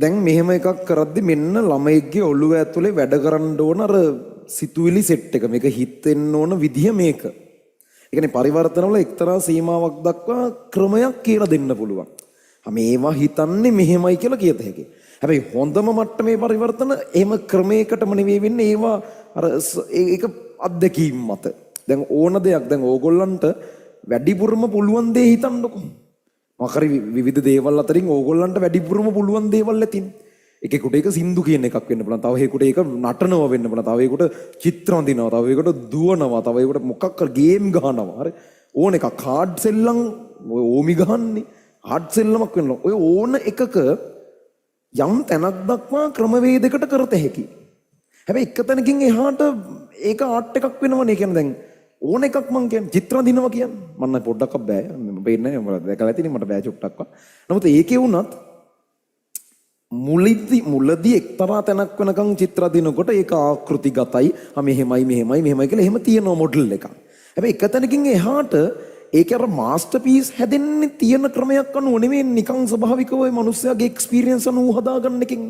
දැන් මෙහෙම එකක් කරද්දි මෙන්න ළමයෙක්ගේ ඔළුව ඇතුලේ වැඩ කරන්න ඕන අර සිතුවිලි සෙට් එක. මේක හිතෙන්න ඕන විදිය මේක. ඒ කියන්නේ පරිවර්තන වල එක්තරා සීමාවක් දක්වා ක්‍රමයක් කියලා දෙන්න පුළුවන්. මේවා හිතන්නේ මෙහෙමයි කියලා කියත හැකියි. හැබැයි හොඳම මට්ටමේ පරිවර්තන එහෙම ක්‍රමයකටම නෙවෙයි වෙන්නේ. ඒවා අර ඒක අත්දැකීම් මත. දැන් ඕන දෙයක්, දැන් ඕගොල්ලන්ට වැඩිපුරම පුළුවන් දේ හිතන්නකෝ. මොකක් හරි විවිධ දේවල් අතරින් ඕගොල්ලන්ට වැඩිපුරම පුළුවන් දේවල් ඇතිනේ. එකෙකුට ඒක සින්දු කියන එකක් වෙන්න පුළුවන්. තව එකෙකුට ඒක නටනවා වෙන්න පුළුවන්. තව එකෙකුට චිත්‍ර අඳිනවා. තව එකෙකුට දුවනවා. තව එකෙකුට මොකක් හරි ගේම් ගහනවා. හරි. ඕන එකක්, කාඩ් සෙල්ලම්, ඔය ඕමි ගහන්නේ. කාඩ් සෙල්ලමක් වෙන්න. ඔය ඕන එකක යම් තැනක් දක්වා ක්‍රමවේදයකට කරත හැකි. හැබැයි එක තැනකින් එහාට ඒක ආර්ට් එකක් වෙනවනේ. ඒ කියන්නේ දැන් ඕන එකක්, මං කියන්නේ චිත්‍ර අඳිනවා කියන්නේ. මං නම් පොඩ්ඩක්වත් බෑ. මම පේන්නේ නැහැ. උඹලා දැකලා ඇතිනේ, මට බෑ චුට්ටක්වත්. නමුත් ඒකේ වුණත් මුලදී මුලදී එක්තරා තැනක් වෙනකන් චිත්‍ර අඳිනකොට ඒක ආකෘතිගතයි. ආ, මෙහෙමයි මෙහෙමයි මෙහෙමයි කියලා එහෙම තියෙනවා මොඩල් එකක්. හැබැයි එක තැනකින් එහාට ඒක අර මාස්ටර්පීස් හැදෙන්නේ තියෙන ක්‍රමයක් අනුව නෙමෙයි, නිකන් ස්වභාවිකව ඔය මිනිස්සයාගේ එක්ස්පීරියන්ස් අනුව හදාගන්න එකකින්.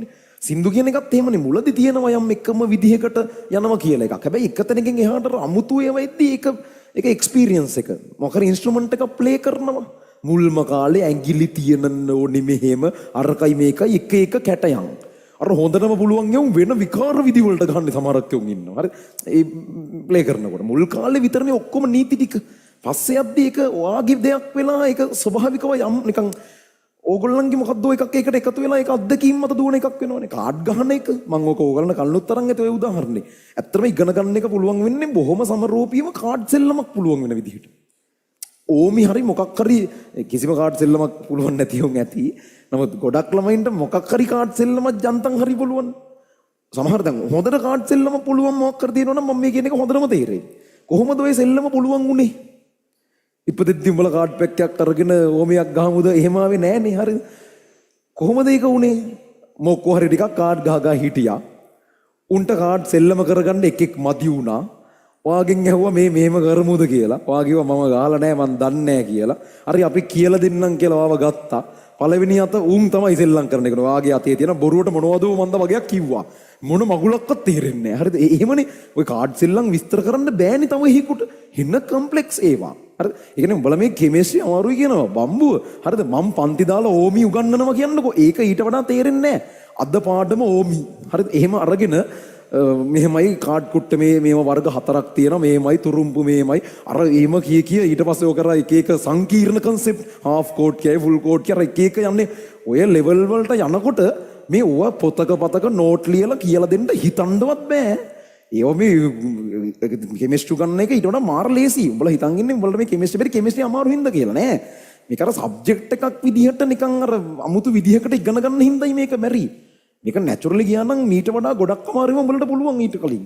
සින්දු කියන එකත් එහෙමනේ, මුලදී තියෙනවා යම් එකම විදිහකට යනවා කියලා එකක්. හැබැයි එක තැනකින් එහාට අර අමුතු ඒවා එද්දි ඒක ඒක එක්ස්පීරියන්ස් එක. මොකක් හරි ඉන්ස්ට්‍රුමන්ට් එකක් ප්ලේ කරනවා. මුල්ම කාලේ ඇඟිලි තියෙන ඕනි මෙහෙම අරකයි මේකයි එක එක කැටයම්. අර හොඳටම පුළුවන් යම් වෙන විකාර විදි වලට ගන්න සමහරක් උන් ඉන්නවා. හරි. ඒ ප්ලේ කරනකොට මුල් කාලේ විතරනේ ඔක්කොම නීති ටික. පස්සේ යද්දි ඒක ඔයාගේ දෙයක් වෙලා, ඒක ස්වභාවිකව යම් නිකන් ඕගොල්ලන්ගේ මොකද්ද එකක් ඒකට එකතු වෙලා ඒක අත්දැකීම් මත දුවන එකක් වෙනවනේ. කාඩ් ගහන එක මං ඕක ඕගොල්ලන්ට කලිනුත් තරම් ඇති ඔය උදාහරණේ. ඇත්තටම ඉගෙන ගන්න එක පුළුවන් වෙන්නේ බොහොම සමරූපීව කාඩ් සෙල්ලමක් පුළුවන් වෙන විදිහට. ඕමි හරි මොකක් හරි, කිසිම කාඩ් සෙල්ලමක් පුළුවන් නැති උන් ඇති. නමුත් ගොඩක් ළමයින්ට මොකක් හරි කාඩ් සෙල්ලමක් ජන්තම් හරි පුළුවන්. සමහර දැන් හොඳට කාඩ් සෙල්ලම පුළුවන් මොකක් හරි තියෙනවා නම් මම මේ කියන එක හොඳටම තේරෙයි. කොහොමද ඔය සෙල්ලම පුළුවන් වුනේ? ඉපදෙද්දි උඹලා කාඩ් පැක් එකක් අරගෙන ඕමියක් ගහමුද එහෙම ආවේ නෑනේ, හරිද? කොහොමද ඒක වුනේ? මොක්කෝ හරි ටිකක් කාඩ් ගහ ගහ හිටියා. උන්ට කාඩ් සෙල්ලම කරගන්න එකෙක් මදි වුණා. ඔයාගෙන් ඇහුවා මේ මෙහෙම කරමුද කියලා. ඔයා කිව්වා මම ගහලා නෑ, මං දන්නේ නෑ කියලා. හරි, අපි කියලා දෙන්නම් කියලා ඔයාව ගත්තා. පළවෙනි අත උන් තමයි සෙල්ලම් කරන එක. ඔයාගේ අතේ තියෙන බොරුවට මොනවද මන්ද වගේක් කිව්වා. මොන මගුලක්වත් තේරෙන්නේ නෑ. හරිද? එහෙමනේ ඔය කාඩ් සෙල්ලම් විස්තර කරන්න බෑනේ තව එහෙකුට. හින්න කම්ප්ලෙක්ස් ඒවා. හරිද? ඒ කියන්නේ උඹලා මේ කෙමිස්ට්‍රි අමාරුයි කියනවා. බම්බුව. හරිද? මං පන්ති දාලා ඕමි උගන්වනවා කියන්නකෝ. ඒක ඊට වඩා තේරෙන්නේ නෑ. අද පාඩම ඕමි. හරිද? එහෙම අරගෙන මෙහෙමයි කාඩ් කුට්ට, මේ මේව වර්ග හතරක් තියෙනවා, මේමයි තුරුම්පු මේමයි අර එහෙම කිය කිය, ඊට පස්සේ ඔය කරා එක එක සංකීර්ණ කන්සෙප්ට්, හාෆ් කෝට් කියයි ෆුල් කෝට් කියයි, අර එක එක යන්නේ. ඔය ලෙවල් වලට යනකොට මේ ඕවා පොතක පතක නෝට් ලියලා කියලා දෙන්න හිතන්නවත් බෑ. ඒවා මේ කෙමිස්ට්‍රි ගන්න එක ඊට වඩා මාර ලේසි. උඹලා හිතන් ඉන්නේ උඹලට මේ කෙමිස්ට්‍රි බැරි, කෙමිස්ට්‍රි අමාරු හින්දා කියලා නෑ. මේක අර සබ්ජෙක්ට් එකක් විදිහට නිකන් අර අමුතු විදිහකට ඉගෙන ගන්න හින්දායි මේක බැරි. මේක නැචරලි ගියා නම් මීට වඩා ගොඩක් අමාරුම උඹලට පුළුවන් ඊට කලින්.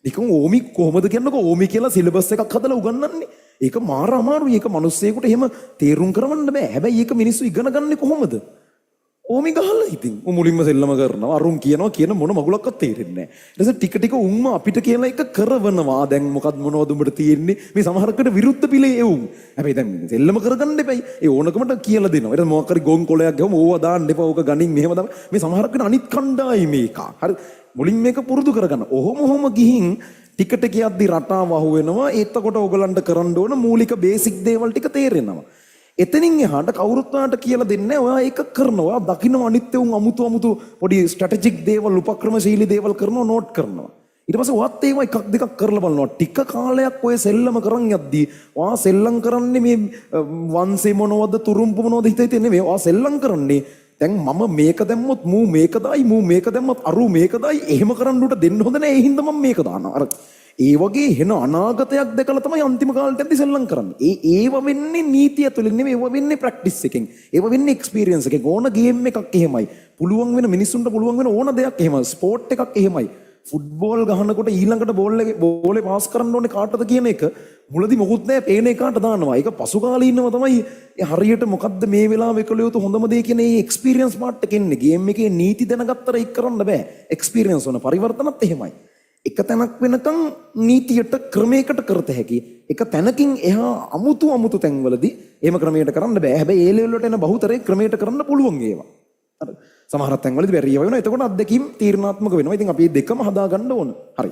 නිකන් ඕමි කොහොමද කියන්නකෝ, ඕමි කියලා සිලබස් එකක් හදලා උගන්වන්නේ. ඒක මාර අමාරුයි. ඒක මිනිස්සෙකුට එහෙම තේරුම් කරවන්න බෑ. හැබැයි ඒක මිනිස්සු ඉගෙන ගන්නේ කොහොමද? ඕමි ගහලා ඉතින්. උන් මුලින්ම සෙල්ලම කරනවා. අරුන් කියනවා කියන මොන මගුලක්වත් තේරෙන්නේ නැහැ. ඊට පස්සේ ටික ටික උන්ම අපිට කියලා එක කරවනවා. දැන් මොකක්ද මොනවද උඹට තියෙන්නේ? මේ සමහරකට විරුද්ධ පිළේ එවුන්. හැබැයි දැන් සෙල්ලම කරගන්න එපයි. ඒ ඕනකමට කියලා දෙනවා. ඊට මොකක් හරි ගොන් කොලයක් ගහුවම ඕවා දාන්න එපා. ඕක ගනින් මෙහෙම දාන්න. මේ සමහරකට අනිත් කණ්ඩායමේ එකා. හරි. මුලින් මේක පුරුදු කරගන්න. ඔහොම ඔහොම ගිහින් ටික ටික යද්දි රටාව අහු වෙනවා. එතකොට ඕගලන්ට කරන්න ඕන මූලික බේසික් දේවල් ටික තේරෙනවා. එතනින් එහාට කවුරුත් ඔයාට කියලා දෙන්නේ නැහැ. ඔයා ඒක කරනවා. ඔයා දකින්න අනිත් උන් අමුතු අමුතු පොඩි ස්ට්‍රැටජික් දේවල්, උපක්‍රමශීලී දේවල් කරනවා, නෝට් කරනවා. ඊට පස්සේ ඔයත් ඒවා එකක් දෙකක් කරලා බලනවා. ටික කාලයක් ඔය සෙල්ලම කරන් යද්දී ඔයා සෙල්ලම් කරන්නේ මේ වංශේ මොනවද තුරුම්පු මොනවද හිත හිත නෙමෙයි. ඔයා සෙල්ලම් කරන්නේ දැන් මම මේක දැම්මොත් මූ මේක දායි, මූ මේක දැම්මොත් අරු මේක දායි, එහෙම කරන්න උට දෙන්න හොඳ නෑ, ඒ හින්දා මම මේක දානවා. අර ඒ වගේ හෙන අනාගතයක් දැකලා තමයි අන්තිම කාලෙට යද්දි සෙල්ලම් කරන්නේ. ඒ ඒව වෙන්නේ නීතිය තුලින් නෙමෙයි, ඒව වෙන්නේ ප්‍රැක්ටිස් එකෙන්. ඒව වෙන්නේ එක්ස්පීරියන්ස් එකෙන්. ඕන ගේම් එකක් එහෙමයි. පුළුවන් වෙන මිනිස්සුන්ට පුළුවන් වෙන ඕන දෙයක් එහෙමයි. ස්පෝර්ට් එකක් එහෙමයි. ෆුට්බෝල් ගහනකොට ඊළඟට බෝල් එකේ බෝලේ පාස් කරන්න ඕනේ කාටද කියන එක මුලදි මොකුත් නෑ, පේන එකාට දානවා. ඒක පසු කාලීනව තමයි ඒ හරියට මොකද්ද මේ වෙලාවේ කළ යුතු හොඳම දේ කියන ඒ එක්ස්පීරියන්ස් පාර්ට් එක එන්නේ. ගේම් එකේ නීති දැනගත්තට ඒක කරන්න බෑ. එක්ස්පීරියන්ස් වන පරිවර්තනත් එහෙමයි. එක තැනක් වෙනකන් නීතියට ක්‍රමයකට කරත හැකි. එක තැනකින් එහා අමුතු අමුතු තැන්වලදී එහෙම ක්‍රමයකට කරන්න බෑ. හැබැයි ඒ ලෙවල් වලට එන බහුතරේ ක්‍රමයට කරන්න පුළුවන් ඒවා. අර සමහර තැන්වලදී බැරි ඒවා වෙනවා. එතකොට අත්දැකීම් තීරණාත්මක වෙනවා. ඉතින් අපි මේ දෙකම හදා ගන්න ඕන. හරි.